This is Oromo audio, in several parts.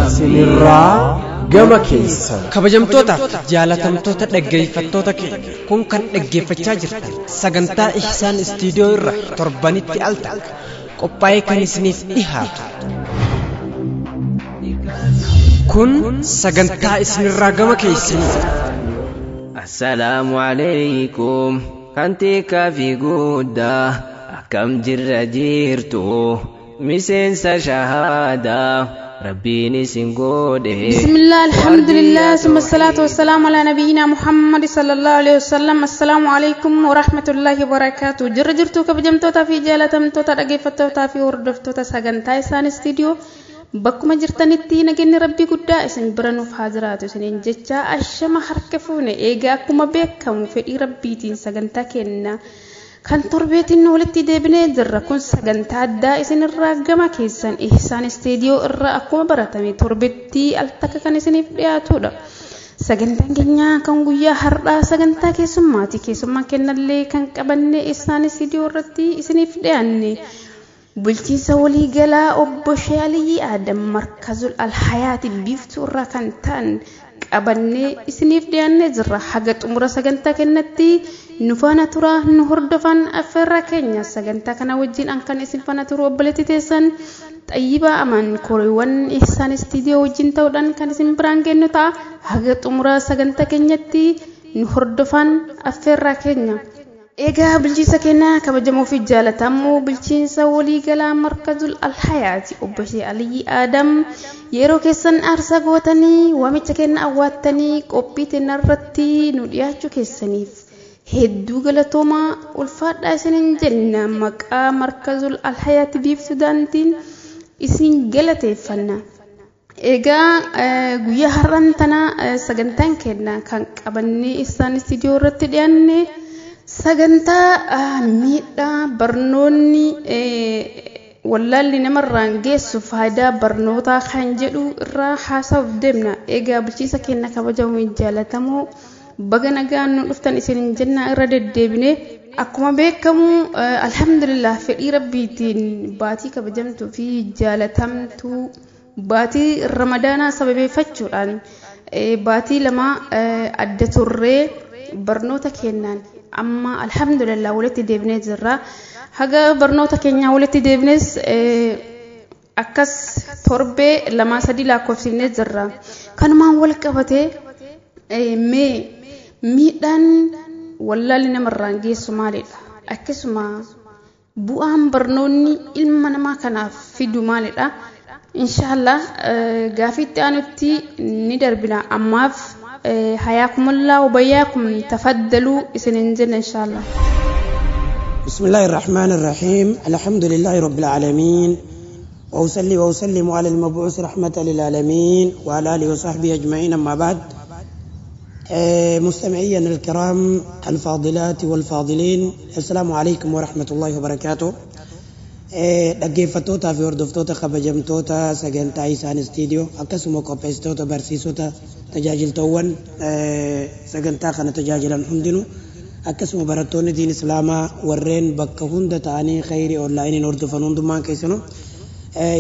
Isinirraa gama keessan. Kabajamtootaaf jaalatamtoota dhaggeeffattoota keenya, kun kan dhaggeeffachaa jirtan sagantaa Ihsaan Istiidiyoo irra torbanitti al takka qophaa'ee kan isiniif dhihaatu. Kun sagantaa isinirraa gama keessaniiti. Assalaamu alaykum kan xiqqaa fi guddaa, akkam jirra jirtu miseensa shahaadaa rabbiin isin godhe. بسم الله، الحمد لله، ثم الصلاة والسلام على نبينا محمد صلى الله عليه وسلم. السلام عليكم ورحمة الله وبركاته. جر جرتو كبجمتوتا في جالتمتوتا dhaggeeffattootaa fi hordoftoota sagantaa Ihsaan Istiidiyoo, bakkuma jirtanitti nageenyi rabbii guddaa isin bira nuuf haa jiraatu isiniin jecha, ashama harka fuune. Eegaa akkuma beekamu fedhii rabbiitiin sagantaa kenna kan torbeetiin walitti deebinee jirra. Kun sagantaa addaa isinirraa gama keessan Ihsaan Istiidiyoo irraa akkuma baratame torbetti al takka kan isiniif dhiyaatudha. Sagantaan keenya kan guyyaa har'aa sagantaa keessummaati. Keessummaa kennallee kan qabanne Ihsaan Istiidiyoo irratti isiniif dhiyaanne bulchiinsa waliigalaa obbo Shee Aliyyii Adam Markazul Alhayaati Biiftuu irraa kan ta'an qabannee isiniif dhiyaannee jirra. Haga xumura sagantaa kennatti nu faana tura, nu hordofan affeerraa keenya. Sagantaa kana wajjin an kan isin faana turu obboleetti teessan Xayyibaa Aman koreewwan Ihsaan Istiidiyoo wajjin ta'uudhaan kan isin biraan geenyu ta'a. Haga xumura sagantaa keenyatti nu hordofan affeerraa keenya. Egaa bulchiinsa keenya kabajamoo fi jaalatamuu bulchiinsa waliigalaa Markazul Alhayaati obbo Shee Aliyyii Adam, yeroo keessan aarsaa gootanii waamicha keenya awwaattanii qophii teenya irratti nu dhiyaachuu keessaniif hedduu galatoomaa, ulfaadhaa isiniin jenna. Maqaa Markazul Alhayaati Biiftuu Daantiin isin galateeffanna. Egaa guyyaa har'aan tana sagantaan keenya kan qabannee Ihsaan Istiidiyoo irratti dhiyaanne sagantaa miidhaa barnoonni wallaalli namarraan geessu, faayidaa barnootaa kan jedhu irraa haasa'uuf deemna. Egaa bulchiinsa keenya kabajamoo jaalatamoo, baga nagaan nu dhuftan isin jenna irra deddeebine. Akkuma beekamu, alhamdulillah, fedhii rabbiitiin baatii kabajamtuu fi jaalatamtuu baatii ramadaanaa sababeeffachuudhaan baatii 2 adda turree barnoota kennaan amma alhamdulillah walitti deebinee jirra. Haga barnoota keenyaa walitti deebines akkas torbee 2 3 lakkoofsifnee jirra. Kanumaan wal qabatee mee miidhaan wallaalli namarraan geessu maalidha? Akkasuma bu'aan barnoonni ilma namaa kanaaf fidu maalidha? Inshaallah gaafiitti aanutti ni darbina. Ammaaf hayaakumullah wabayyaakum, tafaddaluu isinin jenna inshaallah. بسم الله الرحمن الرحيم، الحمد لله رب العالمين، وأصلي وأسلم على المبعوث رحمة للعالمين وعلى آله وصحبه أجمعين، أما بعد. مستمعينا الكرام، الفاضلات والفاضلين، السلام عليكم ورحمة الله وبركاته. Dhaggeeffattootaa fi hordoftoota kabajamtoota sagantaa Ihsaan Istiidiyoo, akkasuma qopheessitoota, barsiisota, tajaajiltoowwan sagantaa kana tajaajilan hundinuu, akkasuma barattoonni diin islaamaa warreen bakka hunda ta'anii khayrii onlaayiniin hordofan hundummaan keessanuu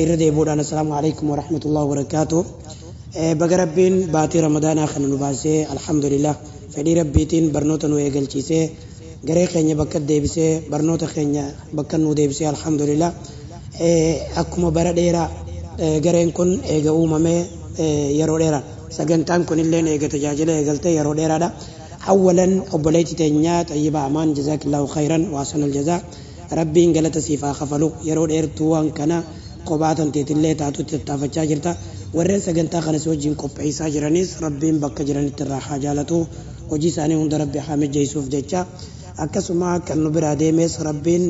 irra deebi'uudhaan assalaamu alaikum warahmatullahi wabarakaatu. Baga rabbiin baatii ramadaanaa kana nu baasee, alhamdulillah, fedhii rabbiitiin barnoota nu eegalchiisee, garee keenya bakka deebisee, barnoota keenya bakka nu deebisee, alhamdulillah. Akkuma bara dheeraa gareen kun eega uumamee yeroo dheeraa, sagantaan kun illee eega tajaajila eegaltee yeroo dheeraadha. Awwalan obboleetti teenyaa Xayyiba Amaan, jazaakillahu khayran waasan aljazaa, rabbiin galata siif haa kafalu. Yeroo dheertuu waan kana kophaa tanteetillee taatutti tattaafachaa jirta. Warreen sagantaa kana si wajjin qopheessaa jiranis rabbiin bakka jiranitti irraa haa jaalatu, hojii isaanii hunda rabbi haa mijjeessuuf jecha. Akkasuma kan nu biraa deemes rabbiin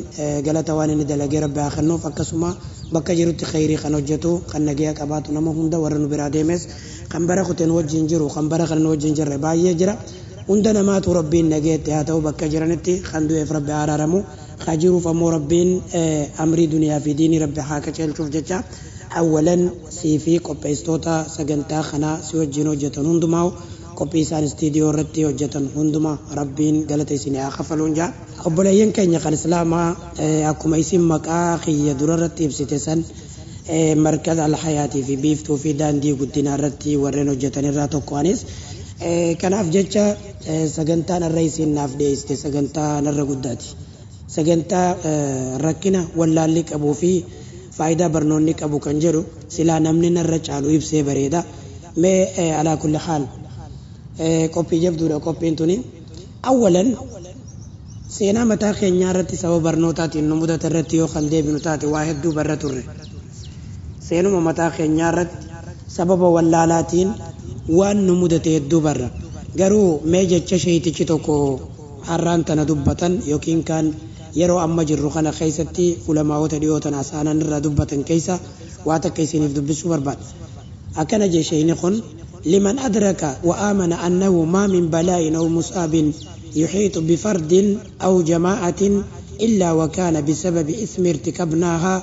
galata waan inni dalagee rabbi haa kennuuf. Akkasuma bakka jirutti khayrii kan hojjetu, kan nagaya qabaatu, nama hunda warra nu biraa deemes, kan bara kuteen wajjin jiru, kan bara kana nu wajjin jirre baay'ee jira, hunda namaatu rabbiin nageetti haa ta'u bakka jiranitti. Kan du'eef rabbi haa araaramu, haa jiruuf ammoo rabbiin amrii duniyaa fi diinii rabbi haa qaceelchuuf jecha. Awwalan sii fi qopheessitoota sagantaa kanaa si wajjin hojjetan hundumaa, qophii isaan istiidiyoo irratti hojjetan hundumaa rabbiin galata isin haa kafaluun jaa. Obboleeyyan keenya kan islaamaa, akkuma isin maqaa kiyya dura irratti ibsite san, Markaza Alhayaatii fi Biiftuu fi daandii guddinaa irratti warreen hojjetan irraa tokko anis. Kanaaf jecha sagantaan irra isin naaf dhiyeessite sagantaa narra guddaati. Sagantaa rakkina wallaalli qabuu fi faayidaa barnoonni qabu kan jedhu silaa namni narra caalu ibsee bareeda. Mee alaa kulli haal qophii jabduudha qophiin tuni. Awwalan seenaa mataa keenyaa irratti sababa barnootaatiin nu mudate irratti yoo kan deebinu taate waa hedduu barra turre. Seenuma mataa keenyaa irratti sababa wallaalaatiin waan nu mudate hedduu barra. Garuu mee jecha sheeyitichi tokko har'aan tana dubbatan yookiin kan yeroo amma jirru kana keessatti ulamaa'ota dhiyoo tana asaanan irraa dubbatan keessa waa takka isiniif dubbisuu barbaada. Akkana jee sheeyini kun liman adraka wa aamana annahu maa min balaa'in aw musaabin yuxiitu bifardin aw jamaa'atin illaa wakaana bisababi ismi irtikabnaahaa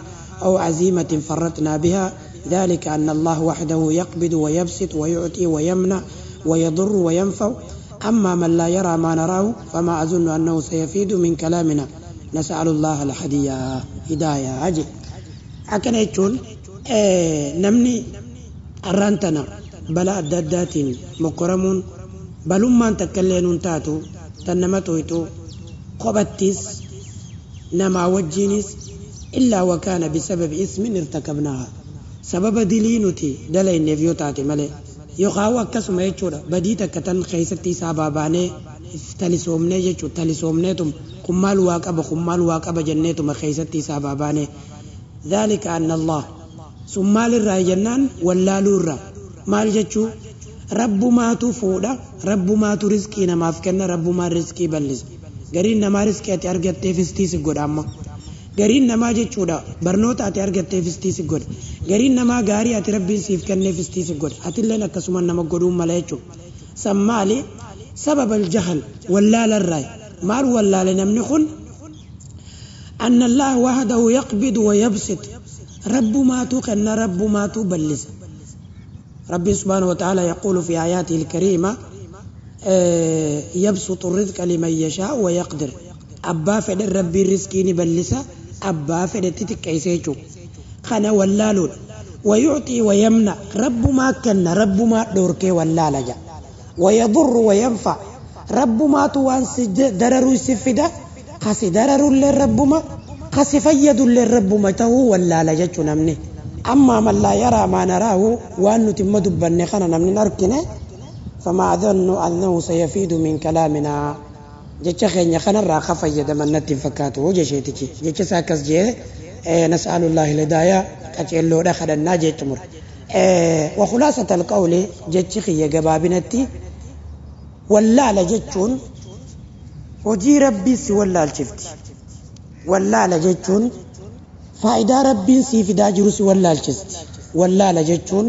أو عزيمة فرطنا بها ذلك أن الله وحده يقبض ويبسط ويعطي ويمنع ويضر وينفع أما من لا يرى ما نراه فما أظن أنه سيفيد من كلامنا نسأل الله الهدية هداية أجل أكن يجون نمني أرانتنا بلا أدادات مكرمون بلما تكلين تاتو تنمتويتو قبتس نما وجينيس إلا وكان بسبب اسم ارتكبناها سبب دلينتي دلين نفيو تاتي ملي يخاو akkasuma jechuudha badii takka tan keessatti isaa baabaanee talisoomnee jechuudha talisoomneetum kun maal waa qaba kun maal waa qaba jenneetuma keessatti isaa baabaanee ذلك أن الله sun maalirraa jennaan wallaaluurraa maal jechuu rabbumaatu fuudha rabbumaatu riskii namaaf kenna rabbumaan riskii bal'isa gariin namaa riskii ati argatteefis si godha amma gariin namaa jechuudha barnoota ati argatteefis si godha gariin namaa gaarii ati rabbiin siif kenneefis si godha atilleen akkasuma nama godhuun mala jechuudha san maali sababa aljahal wallaalarraa maal wallaale namni kun أن الله وحده يقبض ويبسط رب ما تقن رب ما تبلس ربي سبحانه وتعالى يقول في آياته الكريمة يبسط الرزق لمن يشاء ويقدر أبا فد ربي رزقين بلسا أبا فد تتكيسيتو خنا ولالون ويعطي ويمنع رب ما كن رب ما دورك ولالا ويضر وينفع رب ما توان درر سفدا خسي درر للرب ما خسي فيد للرب ما تهو ولالا جتو نمني أما من لا يرى ما نراه وأن نتم دبن خنا نمني نركنه فما أظن أنه سيفيد من كلامنا jecha keenya kanarraa ka fayyadaman natti hin fakkaatu jesheetichi jecha isaa akkas jee nas'alullahi alhidaaya qaceelloodha kadhannaa jee xumura wa khulaasata alqawli jechi kiyya gabaabinatti wallaala jechuun hojii rabbii si wallaalchifti wallaala jechuun faayidaa rabbiin sii fidaa jiru si wallaalchisti wallaala jechuun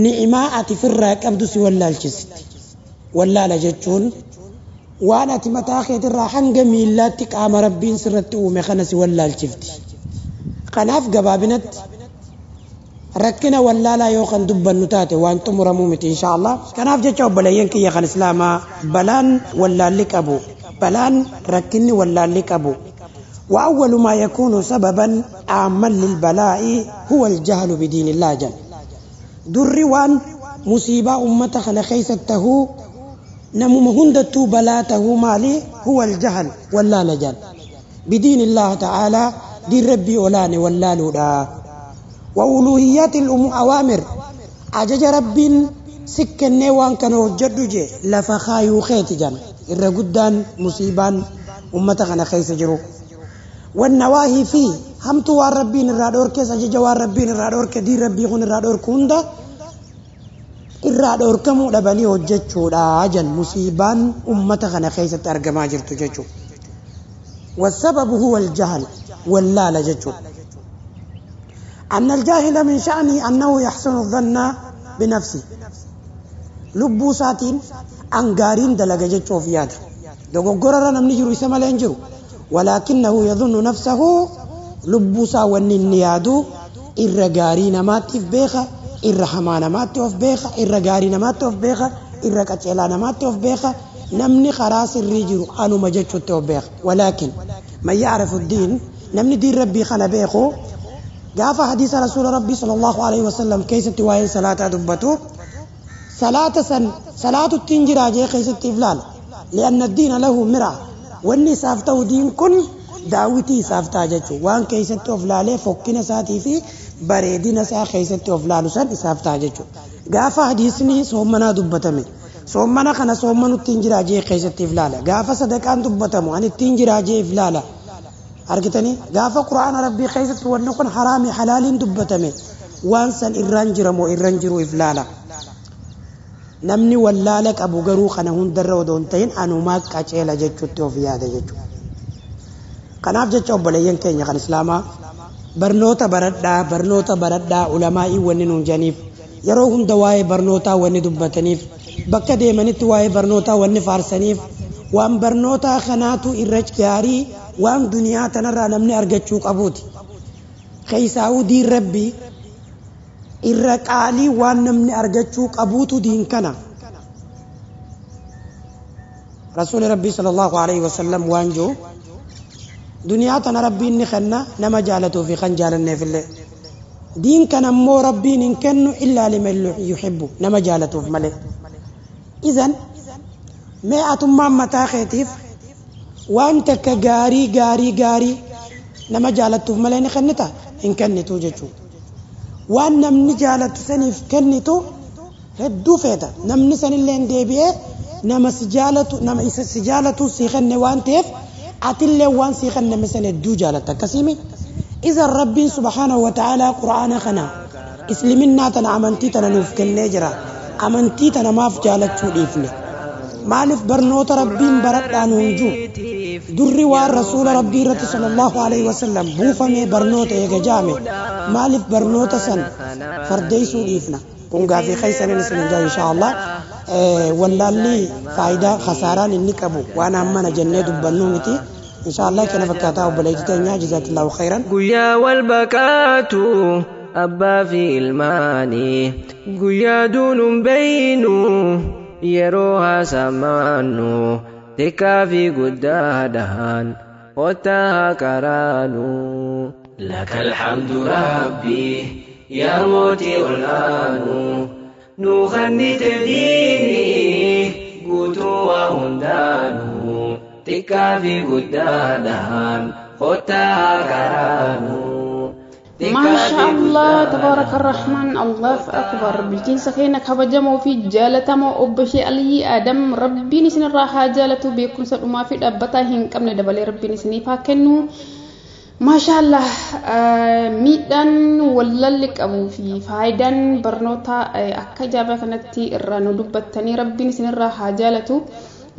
ni'imaa ati firraa qabdu si wallaalchisti wallaala jechuun waan ati mataa keetirraa hanga miillaatti qaama rabbiin sirratti uume kana si wallaalchifti. Kanaaf gabaabinatti rakkina wallaalaa yoo kan dubbannu taate waan xumuramuu miti insha Allah. Kanaaf jecha obboleeyyan kiyya kan islaamaa balaan wallaalli qabu balaan rakkinni wallaalli qabu وأول ما يكون سببا عاما للبلاء هو الجهل بدين الله جل دري وان مصيبة أمة خنا خيسته نمو هندتو بلاته مالي هو الجهل ولا لجل بدين الله تعالى دين ربي أولاني ولا لودا وألوهيات الأوامر أجج رب سكن وان كانوا جدوجي لفخايو خيت جن الرقدان مصيبان أمة خنا خيس جرو والنواهي فيه همتو وان ربين الرادور كيس أجج وان ربين الرادور كدين ربي خون الرادور كوندا irraa dhoorkamuu dhabanii hojjechuudha jan musiibaan ummata kana keessatti argamaa jirtu jechuudha. والسبب هو الجهل واللالة جتشو أن الجاهل من شأنه أنه يحسن الظن بنفسه لبو ساتين أنقارين دلق جتشو في هذا دوغورر نمني جرو يسمى لينجرو ولكنه يظن نفسه لبو سا ونن إرقارين ماتف بيخا irra hamaa namaatti of beeka irra gaarii namaatti of beeka irra qaceelaa namaatti of beeka namni karaa sirrii jiru anuma jechuutti of beeka walaakin man ya'rifu diin namni diin rabbii kana beeku Gaafa hadiisa rasuula rabbii sallallahu alaihi wasallam keessatti waa'ee salaataa dubbatu salaata san salaatuttiin jiraa jee keessatti if laala. Li'anna diina lahu mira wanni isaaf ta'u diin kun daawwitii isaaf ta'a jechuudha. Waan keessatti of laalee fokkina isaatii fi bareedina isaa keessatti of laalu san isaaf ta'a jechuudha. Gaafa hadiisni soommanaa dubbatame soommana kana soommanuttiin jiraa jee keessatti if laala. Gaafa sadaqaan dubbatamu ani ittiin jiraa jee if laala. Argitanii gaafa quraana rabbii keessatti wanni kun haraami halaaliin dubbatame waan san irraan jiramoo irraan jiru if laala. Namni wallaala qabu garuu kana hundarra odoo hin ta'in anumaa qaceela jechuutti of yaada jechuudha. Kanaaf jecha obboleeyyan keenya kan islaamaa barnoota baradhaa barnoota baradhaa ulamaa'ii wanni nuun janiif yeroo hunda waa'ee barnootaa wanni dubbataniif bakka deemanitti waa'ee barnootaa wanni faarsaniif waan barnootaa kanaatu irra gaarii waan duniyaa tanarraa namni argachuu qabuuti. Keessaa'uu diin rabbii irra qaalii waan namni argachuu qabuutu diin kana. Rasuulli rabbii sallallahu alaihi wasallam waan jiru duniyaa tana rabbiin ni kenna nama jaalatuu fi kan jaalanneefillee. Diin kana immoo rabbiin hin kennu illaa liman yuhibbu nama jaalatuuf malee. Izan mee atummaan mataa keetiif waan takka gaarii gaarii gaarii nama jaalattuuf malee ni kennita hin kennitu jechuudha. Waan namni jaalattu saniif kennitu hedduu feeta namni sanillee hin deebi'ee nama si jaalatu nama isa si jaalatu si kenne waan ta'eef atillee waan si kenname san hedduu jaalatta akkasiimi. Iza rabbiin subhaanahu wa ta'aalaa quraana kana isliminnaa tana amantii tana nuuf kennee jira. Amantii tana maaf jaalachuu dhiifne? Maaliif barnoota rabbiin baradhaa nuun jiru? Durri waan rasuula rabbii irratti sallallahu alaihi wasallam buufamee barnoota eega jaame maaliif barnoota san fardeessuu dhiifna? Kun gaafii keessanin isin jaa insha Allah. Wallaalli faayidaa khasaaraan inni qabu waan hammana jennee dubbannu miti. Insha Allah kana fakkaataa obboleettii teenyaa jazaakillahu khairan. Guyyaa wal baqaatu abbaa fi ilmaanii guyyaa duunuun beeynu yeroo haasamaannu xiqqaa fi guddaadhaan kottaa karaanu. لك الحمد ربي يا موتي الآن نغني تديني قوتو وهندانو تكافي قدادان خطا كرانو. ما شاء الله تبارك الرحمن الله أكبر. Bulchiinsa keenya kabajamoo fi jaalatamoo obbo Shee Aliyyi Adam rabbiin isinirraa haa jaalatu beekumsa dhumaa fi dhaabbataa hin qabne dabalee rabbiin isiniif haa kennu. Maashaallah miidhaan wallalli qabuu fi faayidaan barnoota akka ajaa'ibaa kanatti irraa nu dubbattanii rabbiin isinirraa haa jaalatu.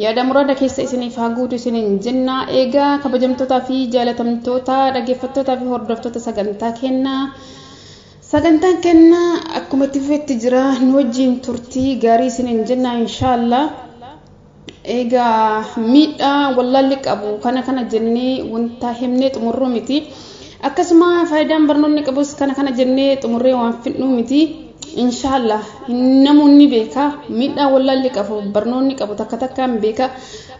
Yaada muraada keessa isiniif haa guutu isiniin jenna. Egaa kabajamtootaa fi jaalatamtoota dhaggeeffattootaa fi hordoftoota sagantaa kennaa. Sagantaan kennaa akkuma itti fufetti jira. Nu wajjin turtii gaarii isiniin jenna inshaallah. Egaa miidhaa wallaalli qabu kana kana jennee wanta himnee xumurruu miti. Akkasuma faayidaan barnoonni qabus kana kana jennee xumurree waan fidnuu miti. Inshaallah namoonni beeka miidhaa wallaalli qabu barnoonni qabu takka takkaan beeka.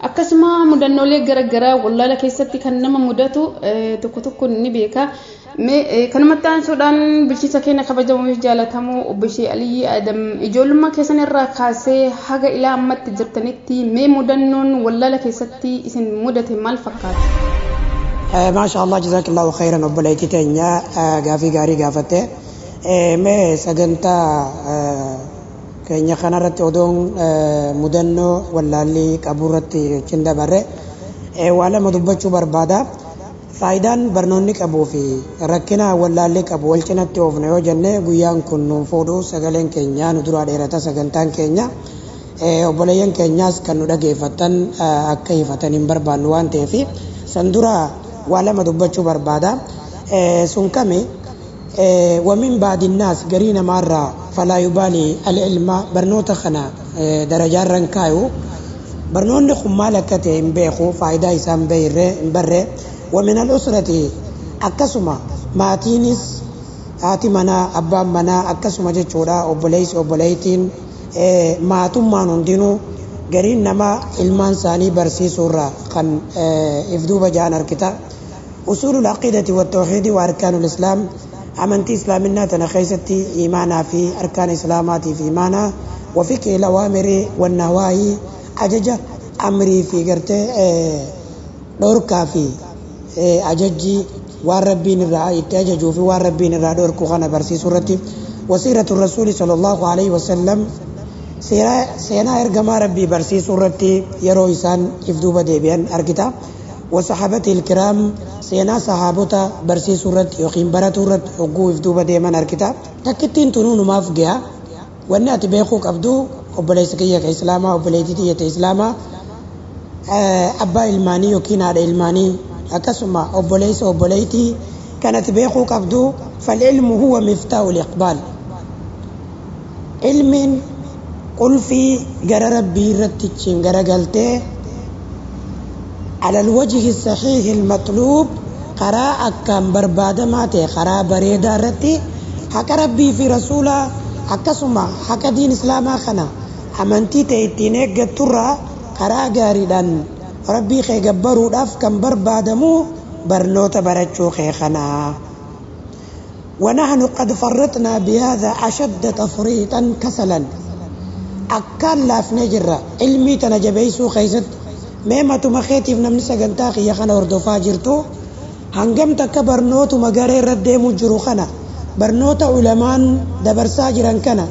Akkasuma mudannoolee garaagaraa wallaala keessatti kan nama mudatu tokko tokko ni beeka. Kanumatti aansuudhaan bulchiinsa keenya kabajamoo fi jaalatamoo obbo Shee Aliyyi Adam ijoollummaa keessan irraa kaasee haga ilaa ammatti jirtanitti mee mudannoon wallaala keessatti isin mudate maal fakkaata? Maasha Allah jazakallahu khairan obboleettii teenya gaafii gaarii gaafatte. Mee sagantaa keenya kanarratti odoon mudannoo wallaalli qabu irratti jechuun dabarre waa lama dubbachuu barbaada. Faayidaan barnoonni qabuu fi rakkina wallaalli qabu wal cinatti oofne yoo jenne guyyaan kun nuun fuudhu sagaleen keenya nu duraa dheerata sagantaan keenya obboleeyyan keenyaas kan nu dhageeffatan akka hifatan hin barbaannu waan ta'eef san dura waa lama dubbachuu barbaada. Sun kami ومن بعد الناس قرينا مرة فلا يبالي العلم برنوتا خنا درجة رنكايو برنون خمالة بيخو فايدة إسان بيره ومن الأسرة أكسما ماتينس haati manaa abbaan manaa akkasuma jechuudha obboleessi obboleettiin maatummaan hundinuu gariin nama ilmaan isaanii barsiisuurraa kan if duuba ja'an argita. Usuulul aqiidati wa tawxiidi wa arkaanul islaam Amantii islaaminaa tana keessatti iimaanaa fi arkaan islaamaatiif iimaanaa wafiqii lawaamirii wannawaayii ajaja amrii fi gartee dhorkaa fi ajajji waan rabbiin irraa itti ajajuu fi waan rabbiin irraa dhorku kana barsiisuu irratti wasiiratu rasuuli sallallahu alaihi wasallam seenaa ergamaa rabbii barsiisuu irratti yeroo isaan if duuba deebi'an argita. وصحابته الكرام سينا صحابتا برسي سورة يقيم براتورة حقوق افدوبة ديمان أركتا تكتين تنون ما فقها وأن أتبيخوك أبدو obboleessa kiyya ka islaamaa obboleettii tiyya ta islaamaa abbaa ilmaanii yookiin haadha ilmaanii akkasuma obboleessa obboleettii kan ati beekuu qabdu falilmu huwa miftaa'u liqbaal ilmiin qulfii gara rabbii irratti ittiin garagaltee على الوجه الصحيح المطلوب قراء كان بربادما تي قراء بريدا رتي حق ربي في رسوله akkasuma haqa diin islaamaa kana amantii ta'e ittiin eeggatturraa karaa gaariidhaan rabbii kee gabbaruudhaaf kan barbaadamu barnoota barachuu kee kanaa. ونحن قد فرطنا بهذا أشد تفريطا كسلا أكان لافني جرة علمي تنجبيسو خيست ميمة مخيتي في نمني سقنتا خيا خنا وردوفا جرتو هنگم تكبرنوتو مغاري رديمو جرو خنا barnoota ulamaan dabarsaa jiran kana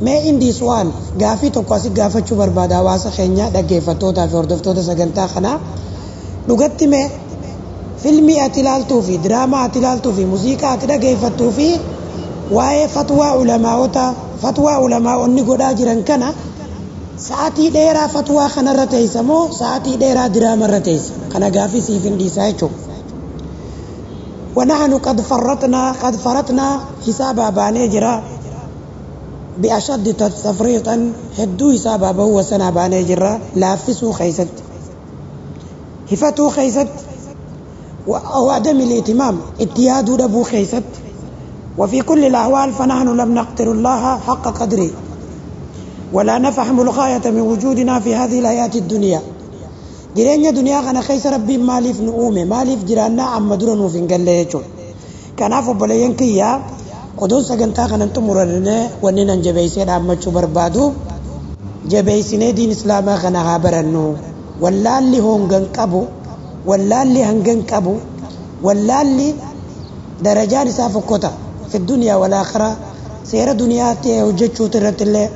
mee indii su'aal gaafii tokko asi gaafachuu barbaada hawaasa keenya dhaggeeffattootaa fi hordoftoota sagantaa kanaa dhugatti mee filmii ati ilaaltuu fi diraamaa ati ilaaltuu fi muuziqaa ati dhaggeeffattuu fi waa'ee fatwaa ulamaa'ota fatwaa ulamaa'onni godhaa jiran kana sa'aatii dheeraa fatwaa kanarra teessa moo sa'aatii dheeraa diraamarra teessa kana gaafii siif hin dhiisaa jechuudha. ونحن قد فرطنا حساب باني جرا بأشد تفريطا هدو حساب أبو وسنا باني جرا لافسو خيست هفتو خيست أو عدم الاهتمام اتياد دبو خيست. وفي كل الأحوال فنحن لم نقدر الله حق قدره ولا نفهم الغاية من وجودنا في هذه الحياة الدنيا. Jireenya duniyaa kana keessa rabbiin maaliif nu uume, maaliif jiraannaa amma dura nuuf hin galle jechuudha. Kanaaf obboleeyyan kiyyaa odoon sagantaa kanan xumuranne wanni nan jabeessee dhaammachuu barbaadu jabeessinee diin islaamaa kana haa barannu. Wallaalli hongan qabu, wallaalli hangan qabu, wallaalli darajaan isaa fokkota fi duniyaa wal aakhira seera duniyaatti hojjechuutu irratti illee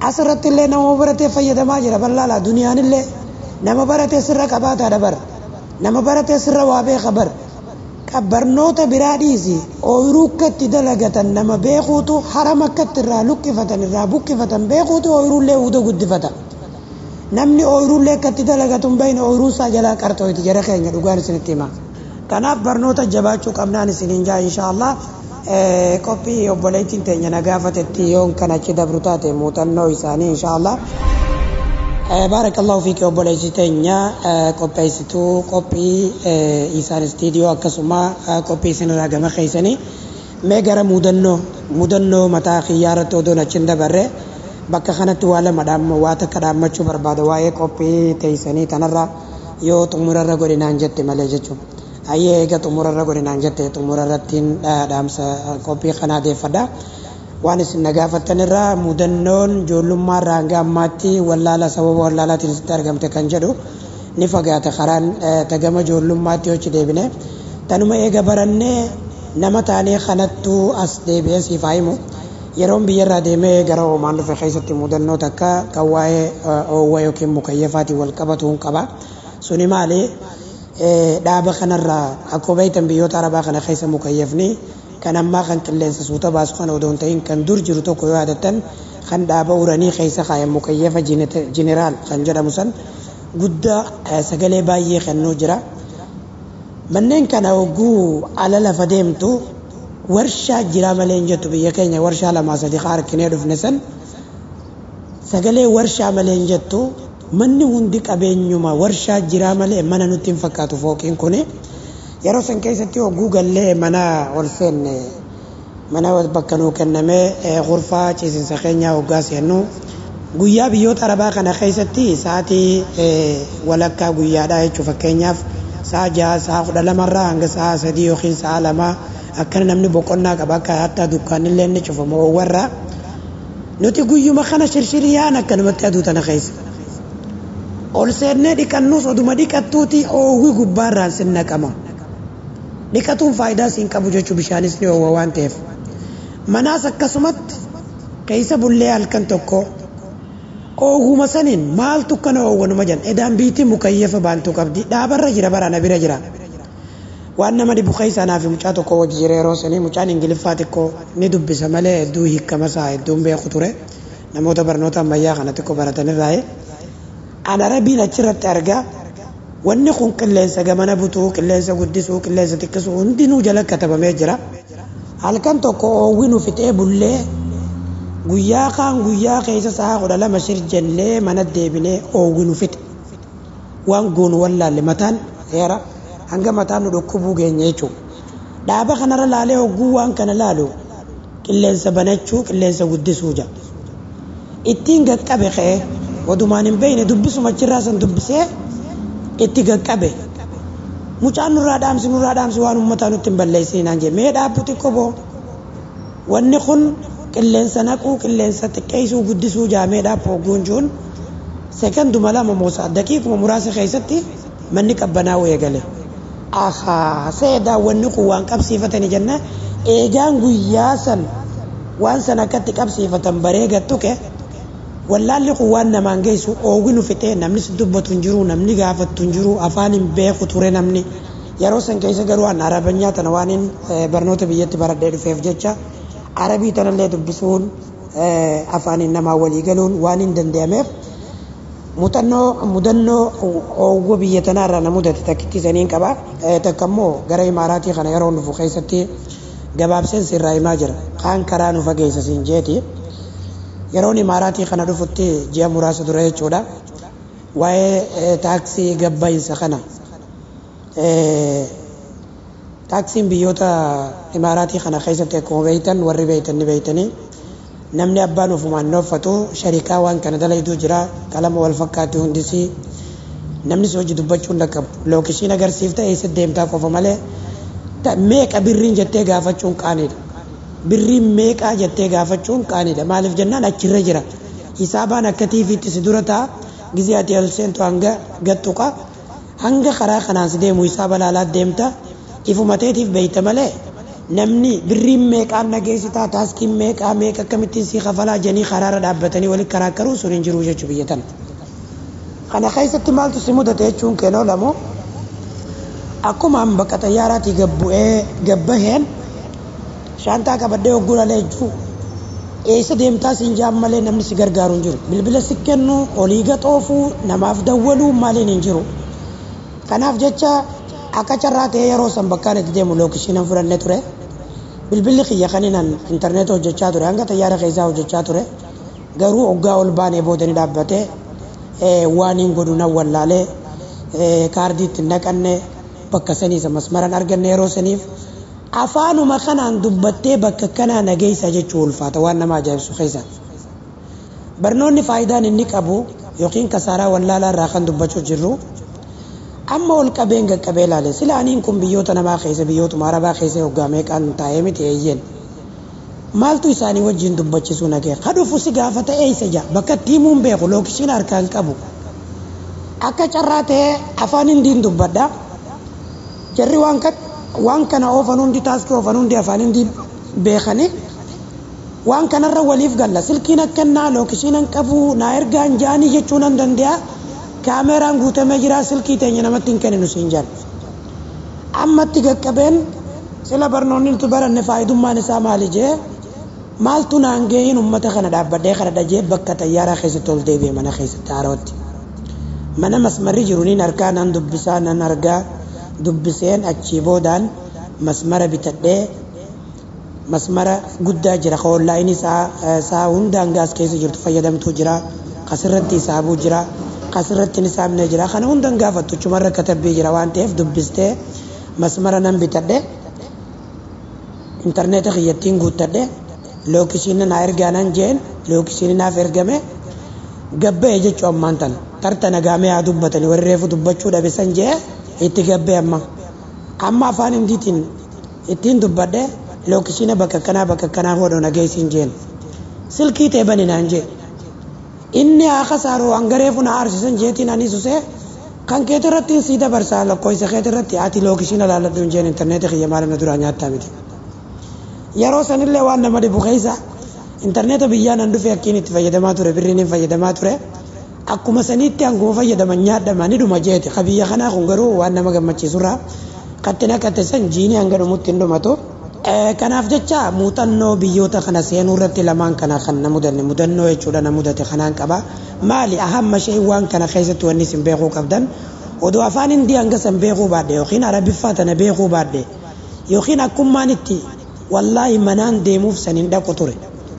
asirratti illee nama baratee fayyadamaa jira bal'aala duniyaan illee. Nama baratee sirra qabaataadha bara, nama baratee sirra waa beeka bara. Barnoota biraa dhiisi, ooyiruu akka itti dalagatan nama beekuutu, harama akka itti irraa luqqifatan irraa buqqifatan beekuutu ooyiruullee uuda guddifata. Namni ooyiruullee akka itti dalagatu hin beekne ooyiruu isaa jalaa qarxooyti jara keenya dhugaan isinitti hima. Kanaaf barnoota jabaachuu qabnaan isiniin jaa inshaallah. Qophii obboleettiin teenya na gaafatetti yoon kan achi dabru taate muuxannoo isaanii inshaallah. Baarakallahu fiiki obboleessi teenya qopheessituu qophii isaan istiidiyoo akkasuma qophii isinirraa gama keessanii mee gara mudannoo mataa xiyyaarratti odoon achi hin dabarre bakka kanatti waa lama waa takka dhaammachuu barbaada waa'ee qophii teessanii tanarra yoo xumurarra godhinaan jette malee jechuudha. Ayyee eega xumurarra godhinaan jette xumurarrattiin dhaamsa qophii kanaa deeffadha. Waan isin na gaafattan irraa mudannoon ijoollummaa irraa hanga ammaatti wallaala sababa wallaalaatiin isitti argamte kan jedhu ni fagaata karaan tagama ijoollummaatti hochi deebine tanuma eega barannee nama taanee kanattuu as deebi'ee siif haa himu. Yeroon biyyarraa deemee gara Oomaan dhufe keessatti mudannoo takka kan waa'ee oowwa yookiin mukayyafaatiin wal qabatuun qaba. Suni maali? Dhaaba kanarraa akkuma beektan biyyoota arabaa kana keessa mukayyafni kan ammaa kan qilleensa suuta baasu kan odoo hin ta'in kan dur jiru tokko yoo yaadattan kan dhaaba uranii keessa kaayan mukayyafa jeneraal kan jedhamu san guddaa sagalee baay'ee kennuu jira. Manneen kana hogguu ala lafa deemtu warshaa jira malee hin jettu. Biyya keenya warshaa lamaa sadii harkinee dhufne san sagalee warshaa malee hin jettu. Manni hundi qabeenyuma warshaa jira malee mana nutti hin fakkaatu fooqiin kuni. Yeroo san keessatti hogguu gallee mana ol seenne, mana bakka nuu kennamee gurfaa ciisinsa keenyaa hoggaa seennu guyyaa biyyoota arabaa kana keessatti sa'aatii walakkaa guyyaadhaa jechuun fakkeenyaaf sa'a 6 sa'a 12rraa hanga sa'a 3 yookiin sa'a 2 Akkana namni boqonnaa qaba akka hattaa dukkaanillee inni cufamu warra nuti guyyuma kana shirshiriyaan akkanumatti aduu tana keessa. Ol seennee dhiqannus oduma dhiqattuuti oowwi gubbaarraan sin naqama. Dhiqatuun faayidaa siin qabu jechuun bishaanis ni oowwa waan ta'eef. Manaas akkasumatti keessa bullee halkan tokko oowwuma saniin maaltu kana oowwanuma jedhan edaan biitii mukayyefa baantuu qabdi dhaabarra jira barana bira jira. Waan nama dhibu keessa anaa fi mucaa tokko wajji jira yeroo sanii mucaan ingiliffaa xiqqoo ni dubbisa malee hedduu hiikkama isaa hedduun beeku ture namoota barnoota ammayyaa kana xiqqoo baratanirraa'e. An arabiin achirratti argaa wanni kun qilleensa gamana butuu qilleensa guddisuu qilleensa xiqqisuu hundinuu jala katabamee jira. Halkan tokko oowwi nu fixee bullee guyyaa kaan guyyaa keessa sa'a 12 shir jennee mana deebinee oowwi nu fixe. Waan goonu wallaalle mataan heera hanga mataan nu dhukkubuu geenye jechuudha. Dhaaba kanarra laalee hogguu waan kana laalu qilleensa banachuu qilleensa guddisuu jira. Ittiin qaqqabe ka'ee odumaan hin beekne dubbisuma achirraa san dubbisee itti qaqqabe. Mucaan nurraa dhaamsi nurraa dhaamsi waan uummataa nutti hin balleessine naan jee mee dhaabbu xiqqoo boo wanni kun qilleensa naquu qilleensa xiqqeessuu guddisuu jaamee dhaabbu hogguun jiruun sekonduma lama moosaa daqiiquma muraasa keessatti manni qabbanaa'uu eegale. Ahaa seedaa wanni kun waan qabsiifatanii jenna eegaan guyyaa san waan san akkatti qabsiifatan baree gattuke wallaalli kun waan namaan geessu oowwi nu fixee namni si dubbatu hin jiru namni gaafattu hin jiru afaan hin beeku ture namni yeroo san keessa garuu an arabanyaa tana waan hin barnoota biyyatti baradhee dhufeef jecha arabii tanallee dubbisuun afaaniin namaa walii galuun waan hin danda'ameef muuxannoo mudannoo oowwa biyya tanaarraa na mudate takkitti saniin qaba takka immoo gara imaaraatii kana yeroo dhufu keessatti gabaabseen sirraa himaa jira kaan karaa nu fageessa siin jeeti. Yeroon imaaraatii kana dhufutti ji'a muraasa dura jechuudha. Waa'ee taaksii gabbaa'insa kana. Taaksiin biyyoota imaaraatii kana keessatti akkuma beektan warri beektan ni beektanii namni abbaan ofumaan hin uffatu sharikaa waan kana dalayduu jira qalama wal fakkaatu hundisii namni si hojii dubbachuu hin dhaqqabu lookishiin agarsiifta eessa deemtaa qofa malee meeqa birriin jettee gaafachuun qaaniidha. Birriin meeqaa jettee gaafachuun qaaniidha. Maaliif jennaan achirra jira. Hisaabaan akka tiiviitti si dura ta'a. Gizee ati ol seentu hanga gattuqa. Hanga karaa kanaan si deemu hisaaba laalaa deemta. Ifuma teetiif beeyta malee namni birriin meeqaan nageessitaa taaskiin meeqaa meeqa akkamittiin si kafalaa jedhanii karaarra dhaabbatanii walitti karaakkaruu sun hin jiru jechuu biyya tana. Kana keessatti maaltu si mudate jechuun keenoo lamu akkuma an bakka xayyaaraatii gabbu'ee gabbaheen shaantaa qabadhee hogguralee jechuun eessa deemtaa siin jaan malee namni si gargaaru hin jiru. Bilbila si kennu olii gaxoofuu namaaf dawwaluu maaliin hin jiru. Kanaaf jecha akka carraa ta'ee yeroo san bakkaan itti deemu lookishiinan fudhannee ture. Bilbilli kiyya kaniinan intarneeta hojjechaa ture hanga xayyaara keessaa hojjechaa ture. Garuu hoggaa ol baanee booda ni dhaabbatee waan hin godhu nan wallaalee kaardii itti naqanne bakka saniisa masmaran arganne yeroo saniif afaanuma kanaan dubbattee bakka kanaa nageessa jechuu ulfaata waan nama ajaa'ibsu keessa. Barnoonni faayidaan inni qabu yookiin kasaaraa wallaalaa irraa kan dubbachuu jirru amma ol qabeen qaqqabee ilaale sila aniin kun biyyoota namaa keessa biyyootuma arabaa keessa hoggaa meeqaan taa'ee miti eeyyeen. Maaltu isaanii wajjin dubbachisuu nagee kadhufu si gaafata eessa jaa bakka itti himuun beeku lookishiin harkaan qabu. Akka carraa ta'ee afaan hindiin dubbadha. Jarri waan kana oofan hundi taaskii oofan hundi afaan hindiin beekanii waan kanarra waliif galla silkiin akkannaa lookishiin hin qabu naa ergaan jaanii jechuu nan danda'a. Kaameraan guutamee jira silkii teenya namatti hin kenninu siin jedhu. Ammatti qaqqabeen sila barnoonni nuti baranne faayidummaan isaa maali jee maaltu naan geeyin uummata kana dhaabbadhee kana dhajee bakka xayyaaraa keessatti ol deebi'e mana keessatti haarootti. Mana masmarri jiru niin argaa nan dubbisaa nan argaa dubbiseen achii boodaan masmara bitadhee masmara guddaa jira ka onlaayinii saa hundaan gaas keessa jirtu fayyadamtuu jira kasirratti hisaabuu jira. Asirratti ni saamnee jira kana hundan gaafattu chumarra katabbii jira waan ta'eef dubbistee masmara nan bitadhe intarneeta kiyyattiin guuttadhe lookishiin naa ergaa nan jeen lookishiin naaf ergame gabba'e jechuu ammaan tana tarta nagaamee haa dubbatanii warri reefu dubbachuu dhabe san jee itti gabbee amma amma afaan hindiitiin Ittiin dubbadhe lookishiina bakka kanaa bakka kanaa hodho nageessiin jeen. Silkii ta'e bani naan jee. Inni haa kasaaruu hangaree funa aarsisan jeetiin ani susee kan keetu irratti sii dabarsaa lakkoofsa keetu irratti ati lookishiina laalladhu jeen intarneetii kiyya maal na duraa nyaattaa miti. Yeroo sanillee waan nama dhibu keessa intarneeta biyyaa nan dhufe akkiin itti fayyadamaa ture birriin hin fayyadamaa ture. Akkuma saniitti hanguma fayyadaman nyaadhama ni dhuma jeeti. Qabiyya kanaa kun garuu waan nama gammachiisurraa kattina katte san jiinii hanga dhumutti hin dhumatu. Kanaaf jecha muuxannoo biyyoota kana seenuu irratti lamaan kana kan na mudanne mudannoo jechuudha na mudate kanaan qaba. Maali ahamma shee waan kana keessatti wanni isin beekuu qabdan odoo afaan hindii hanga san beekuu baadhe yookiin arabiffaa tana beekuu baadhe yookiin akkummaan itti wallaahi manaan deemuuf san hin dhaqu ture.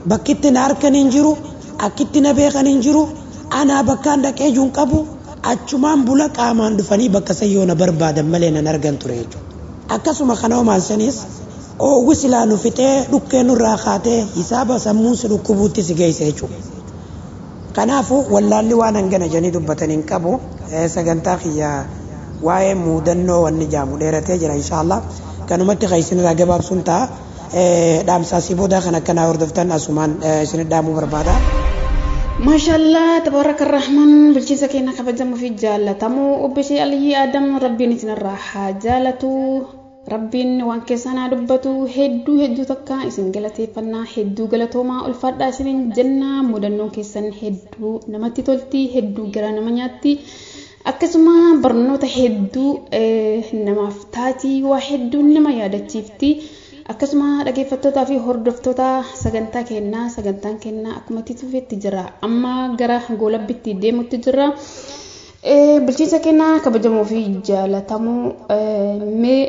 Bakkitti na harkan hin jiru akkitti na beekan hin jiru anaa bakkaan dhaqee jiru qabu achumaan bula qaamaan dhufanii bakka san yoo na barbaadan malee nan argan ture jechuudha. Akkasuma kana homaan sanis oowwi silaa nu fixee dhukkee nurraa kaatee hisaaba sammuun si dhukkubuutti si geesse jechuudha. Kanaafuu wallaalli waan hangana jedhanii dubbatan hin qabu sagantaa kiyya waa'ee muudannoo wanni jaamu dheeratee jira inshaallah kanumatti kan isinirraa gabaabsuun ta'a dhaamsaasii boodaa kan akkanaa hordoftan asumaan isin dhaamuu barbaada. Maashaallah tabaraka rahman bulchiinsa keenya kabajamuu fi jaalatamuu obbo Shee Aliyyi Adam rabbiin isinirraa haa jaalatu. Rabbiin waan keessan haa dubbatu hedduu hedduu takka isin galateeffannaa hedduu galatoomaa ulfaadhaa isiniin jenna mudannoon keessan hedduu namatti tolti hedduu garaa nama nyaatti akkasuma barnoota hedduu namaaf taatii waa hedduu nama yaadachiifti akkasuma dhaggeeffattootaa fi hordoftoota sagantaa kennaa sagantaan kennaa akkuma itti fufeetti jira amma gara goolabbitti deemutti jira. Bulchiinsa kennaa kabajamoo fi jaalatamuu mee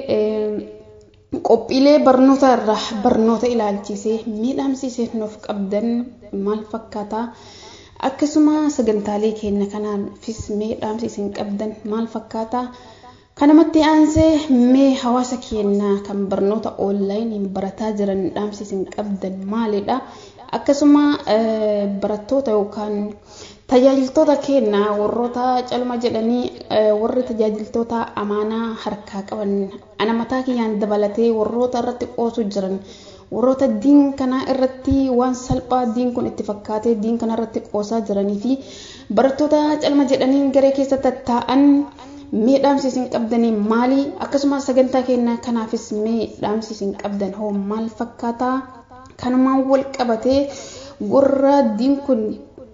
qophiilee barnoota irraa barnoota ilaalchisee miidhamsiisee nuuf qabdan maal fakkaata? Akkasuma sagantaalee keenya kanaafis miidhamsiisee qabdan maal fakkaata? Kanamatti aansee mee hawaasa keenya kan barnoota oonlaayiniin barataa jiran dhaamsiisee qabdan maalidha? Akkasuma barattoota yookaan tajaajiltoota keenya warroota calma jedhanii warri tajaajiltoota amaanaa harkaa qaban ana mataa kiyyaan dabalatee warroota irratti qoosu jiran warroota diin kanaa irratti waan salphaa diin kun itti fakkaatee diin kana irratti qoosaa jiranii fi barattoota calma jedhanii garee keessa tattaa'an mee dhaamsi isin qabdanii maali akkasuma sagantaa keenya kanaafis mee dhaamsi isin qabdan hoo maal fakkaataa kanumaan wal qabatee warra diin kun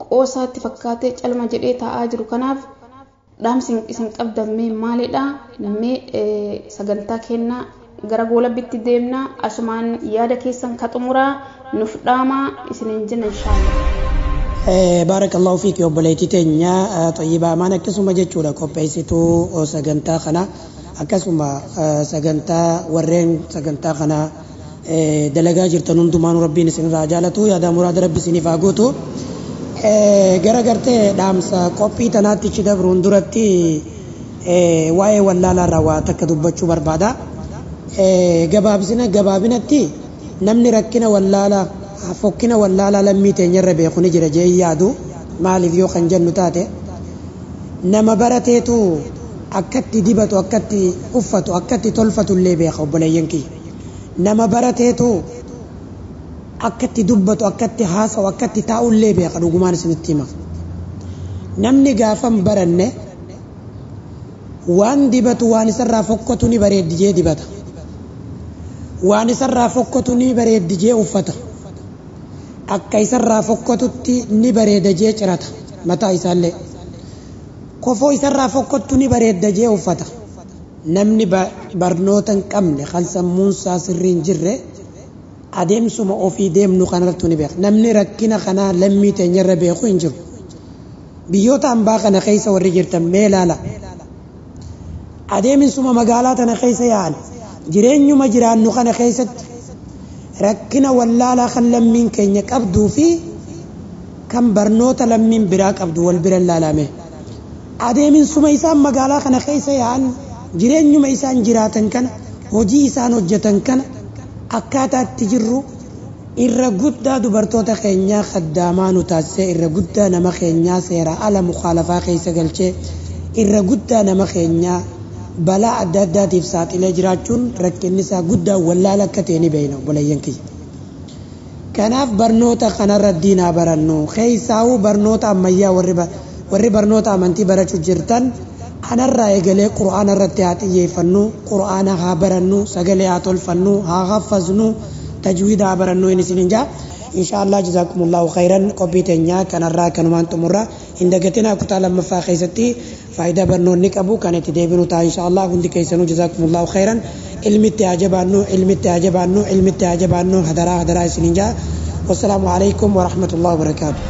qoosaatti fakkaatee calma jedhee taa'aa jiru kanaaf dhaamsi isin qabdan mee maalidha mee sagantaa kennaa gara goolabbitti deemna asumaan yaada keessan ka xumuraa nuuf dhaamaa isiniin jenna inshaallah. Baarakallahu fiik obboleettii teenya xayyibaa amaan akkasuma jechuudha qopheessituu sagantaa kana akkasuma sagantaa warreen sagantaa kana dalagaa jirtan hundumaan rabbiin isinirraa jaalatu yaada muraada rabbi isiniif haa guutu. Gara gartee dhaamsa qophii tanaatti ichi dabruun duratti waa'ee wallaalaa irraa waa takka dubbachuu barbaada. Gabaabsina gabaabinatti namni rakkina wallaalaa fokkina wallaalaa lammii teenyarra beeku ni jira jee yaadu maaliif yoo kan jennu taate nama barateetu akkatti dibatu akkatti uffatu akkatti tolfatu illee beeka obboleeyyan kiyya. Nama barateetu akkatti dubbatu akkatti haasa'u akkatti taa'ullee beeka dhugumaan isinitti hima. Namni gaafa hin baranne waan dibatu waan isarraa fokkatu ni bareeddi jee dibata. Waan isarraa fokkatu ni bareeddi jee uffata. Akka isarraa fokkatutti ni bareeda jee cirata mataa isaallee. Kofoo isarraa fokkattu ni bareedda jee uffata. Namni barnoota hin qabne kan sammuunsaa sirrii hin jirre adeemsuma ofii deemnu kanarratti ni beeka. Namni rakkina kanaa lammii teenyarra beeku hin jiru. Biyyoota hambaa kana keessa warri jirtan mee ilaala. Adeemsuma magaalaa tana keessa yaa'an jireenyuma jiraannu kana keessatti rakkina wallaalaa kan lammiin keenya qabduu fi kan barnoota lammiin biraa qabdu wal bira ilaalame. Adeemsuma isaan magaalaa kana keessa yaa'an jireenyuma isaan jiraatan kana hojii isaan hojjetan kana akkaataa itti jirru irra guddaa dubartoota keenyaa kaddaamaa nu taasisee irra guddaa nama keenyaa seera ala mukaalafaa keessa galchee irra guddaa nama keenyaa balaa adda addaatiif saaxilee jiraachuun rakkinni isaa guddaa wallaala akka ta'e ni beekna obboleeyyan kiyya. Kanaaf barnoota kanarra diinaa barannu keessaawuu barnoota ammayyaa warri barnoota amantii barachuu jirtan kanarraa eegalee qura'aana irratti haa xiyyeeffannu qura'aana haa barannu sagalee haa tolfannu haa haffaznu tajwiida haa barannu inni isin jaa. Insha Allah jazakumullahu khairan qophii teenyaa kanarraa kanumaan xumurra hin dagatinaa kutaa lammaffaa keessatti faayidaa barnoonni qabu kan itti deebinu ta'a insha Allah hundi keessanuu jazakumullahu khairan ilmitti haa jabaannu ilmitti haa jabaannu ilmitti haa jabaannu hadaraa hadaraa isiniin jaa wassalaamu alaikum warahmatullahi wabarakaatu.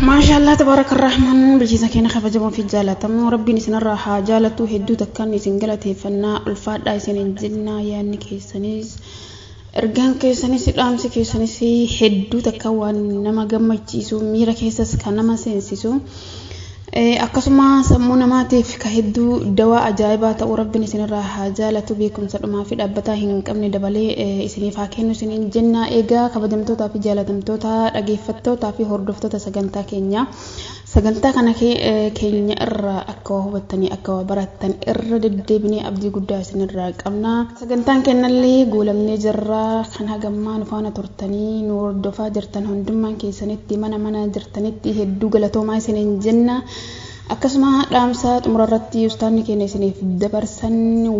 ما شاء الله تبارك الرحمن بالجيزة كينا خفجبون في الجالة ربي نسن الراحة جالتو هدو تكن نسن قلته فنا الفاد سن الجنة يا نكيسنيس ergaan keessanis dhaamsi keessanis hedduu takka waan nama gammachiisu miira keessas kan nama seensisu akkasuma sammuu namaatiif ka hedduu dawaa ajaa'ibaa ta'uu rabbiin isinirraa haa jaalatu beekumsa dhumaa fi dhaabbataa hin qabne dabalee isiniif haa kennu isiniin jenna egaa kabajamtootaa fi jaalatamtoota dhageeffattootaa fi hordoftoota sagantaa keenyaa sagantaa kana keenya irraa akka waa hubattanii akka waa barattan irra deddeebinee abdii guddaa isinirraa qabna sagantaan kennallee goolamnee jirra kan hagammaa nu faana turtanii nu hordofaa jirtan hundummaan keessanitti mana mana jirtanitti hedduu galatoomaa isiniin jenna akkasuma dhaamsa xumura irratti ustaanni keenya isiniif dabarsan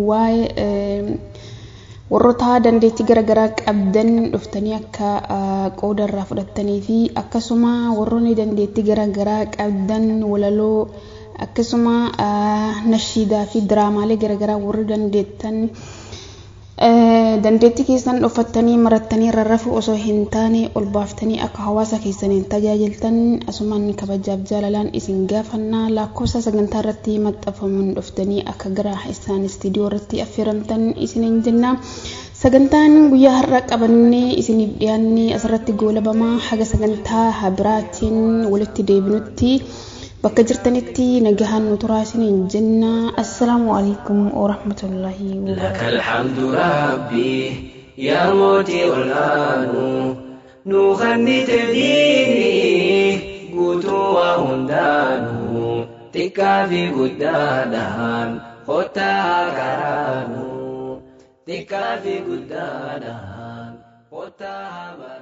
waa'ee warroota dandeettii garaagaraa qabdan dhuftanii akka qooda irraa fudhattanii fi akkasuma warroonni dandeettii garaagaraa qabdan walaloo akkasuma nashiidaa fi diraamaalee garaagaraa warri dandeettan dandeettii keessan dhuffattanii marattanii rarrafuu osoo hin taane ol baaftanii akka hawaasa keessaniin tajaajiltan asumaan kabajaaf jaalalaan isin gaafannaa lakkoofsa sagantaa irratti maxxanfamuun dhuftanii akka gara isaan istiidiyoo irratti affeeramtan isiniin jenna. Sagantaan guyyaa har'a qabannee isiniif dhiyaanne asirratti goolabamaa haga sagantaa biraatiin walitti deebinutti bakka jirtanitti nagahaan nu turaa isiniin jenna. Assalaamu alaikum warahmatullaahi لك الحمد ربي يا موتي والآن نغني تديني قوتو وهندانو تكافي قدادان خطا كرانو تكافي قدادان خطا مرانو.